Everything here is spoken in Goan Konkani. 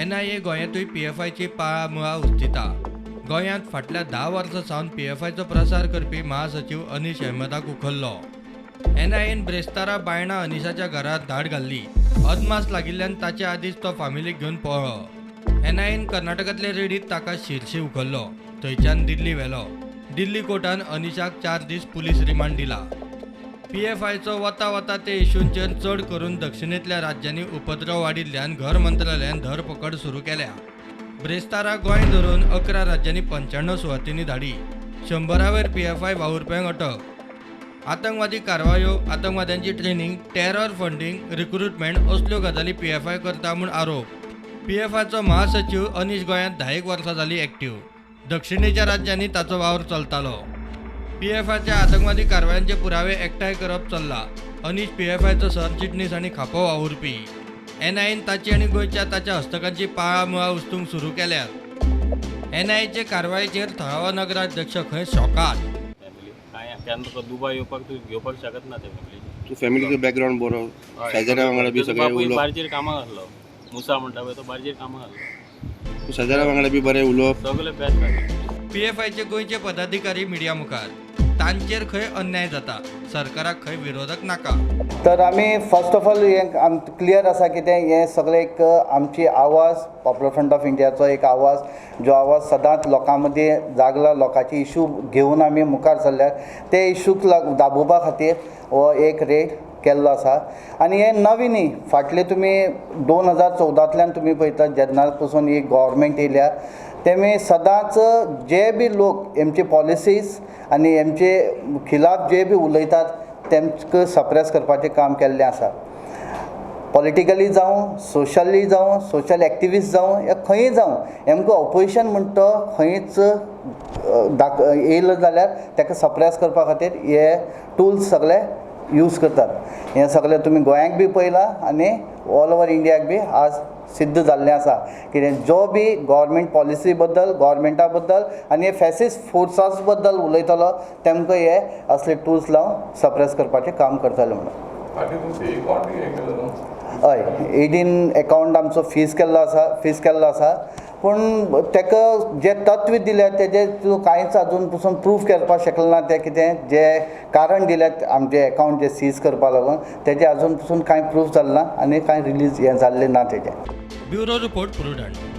एनआयए गोंयांतूय पीएफआयची पाळां मुळां उस्तिता. गोंयांत फाटल्या 10 वर्सां सावन पीएफआयचो प्रसार करपी महासचीव अनीश अहमदाक उखल्लो. एनआयएन ब्रेस्तारा बायणा अनिशाच्या घरात धाड घाल्ली. अदमास लागिल्ल्यान ताचे आदींच तो फामिलीक घेवन पळ्ळो. एनआयएन कर्नाटकांतले रेडीत ताका शिरशी उखल्लो. थंयच्यान दिल्ली व्हेलो. दिल्ली कोर्टान अनिशाक 4 दीस पुलीस रिमांड दिला. पीएफआयचो वता वता ते इशूंचेर चड करून दक्षिणेंतल्या राज्यांनी उपद्रव वाडिल्ल्यान घर मंत्रालयान धरपकड सुरू केल्या. ब्रेस्तारा गोंय धरून 11 राज्यांनी 95 सुवातींनी धाडी. 100 वयर पीएफआय वावुरप्यांक अटक. आतंकवादी कारवायो, आतंकवाद्यांची ट्रेनिंग, टेरर फंडींग, रिक्रुटमेंट असल्यो गजाली पीएफआय करता म्हूण आरोप. पीएफआयचो महासचीव अनीश गोंयांत 10 वर्सां जाली एक्टिव्ह. दक्षिणेच्या राज्यांनी ताचो वावर चलतालो. पीएफआयच्या आतंकवादी कारवायांचे पुरावे एकठांय करप चल्ला. अनीश पीएफआयचो सरचिटणीस आनी खापो वावुरपी. एनआयएन ताची आनी गोंयच्या ताच्या हस्तकांची पाळां मुळां उस्तूंक सुरू केल्यात. एनआयएचे कारवायेचेर थळावो नगराध्यक्ष खंय शॉकाद. फॅमिली कांय केन्ना तुका दुबाय येवपाक तूं घेवपाक शकत ना ते फॅमिलीची. तूं फॅमिलीचो बॅकग्रावंड बरो, शेजाऱ्या वांगडा बी सगळे बापूय उलोवप. बार्जेर कामाक आसलो, मुसा म्हणटा पळय तो बार्जेर कामाक आसलो. तूं शेजाऱ्या वांगडा बी बरें उलोवप. सगळे बेस्ट. पीएफआयचे गोंयचे पदाधिकारी मिडिया मुखार. तांचेर खंय अन्याय जाता, सरकाराक खंय विरोधक नाका. तर आमी फर्स्ट ऑफ ऑल हें आम क्लियर आसा कितें हें सगळें एक आमची आवाज, पॉप्युलर फ्रंट ऑफ इंडियाचो एक आवाज, जो आवाज सदांच लोकां मदीं जागला, लोकांचे इशू घेवन आमी मुखार सरल्यात. ते इशूक दाबोवपा खातीर हो एक रेड केल्लो आसा. आनी हें नवीन न्ही, फाटले तुमी 2014तल्यान तुमी पळयतात, जेन्ना पसून ही गव्हर्मेंट येयल्या तेमी सदांच जे बी लोक हेमचे पॉलिसीज आनी हेमचे खिलाफ जे बी उलयतात तेमकां सप्रेस करपाचें काम केल्लें आसा. पॉलिटिकली जावं, सोशली जावं, सोशल एक्टिविस्ट जावं या खंयी जावं, हेमकां ऑपोजिशन म्हणटा तो खंयच येयलो जाल्यार ताका सप्रेस करपा खातीर हे टुल्स सगळे यूज करतात. हें सगळें तुमी गोंयांक बी पळयलां आनी ऑल ओवर इंडियाक बी आज सिद्ध जाल्लें आसा. कितें जो बी गव्हर्मेंट पॉलिसी बद्दल, गव्हर्मेंटा बद्दल आनी हे फॅसिस्ट फोर्सास बद्दल उलयतलो तेमकां हे असले टुल्स लावन सप्रेस करपाचें काम करतले म्हणून. हय, ईडीन एकावंट आमचो फ्रीज केल्लो आसा, फ्रीज केल्लो आसा. पूण ताका जे तत्व दिल्या तेजे तूं कांयच आजून पसून प्रूफ करपाक शकले ना. तें कितें जे कारण दिल्यात आमचे एकावंट जे सीज करपा लागून, तेजें आजून पसून कांय प्रूफ जालें ना आनी कांय रिलीज हें जाल्लें ना तेजें. Bureau report, Prudent.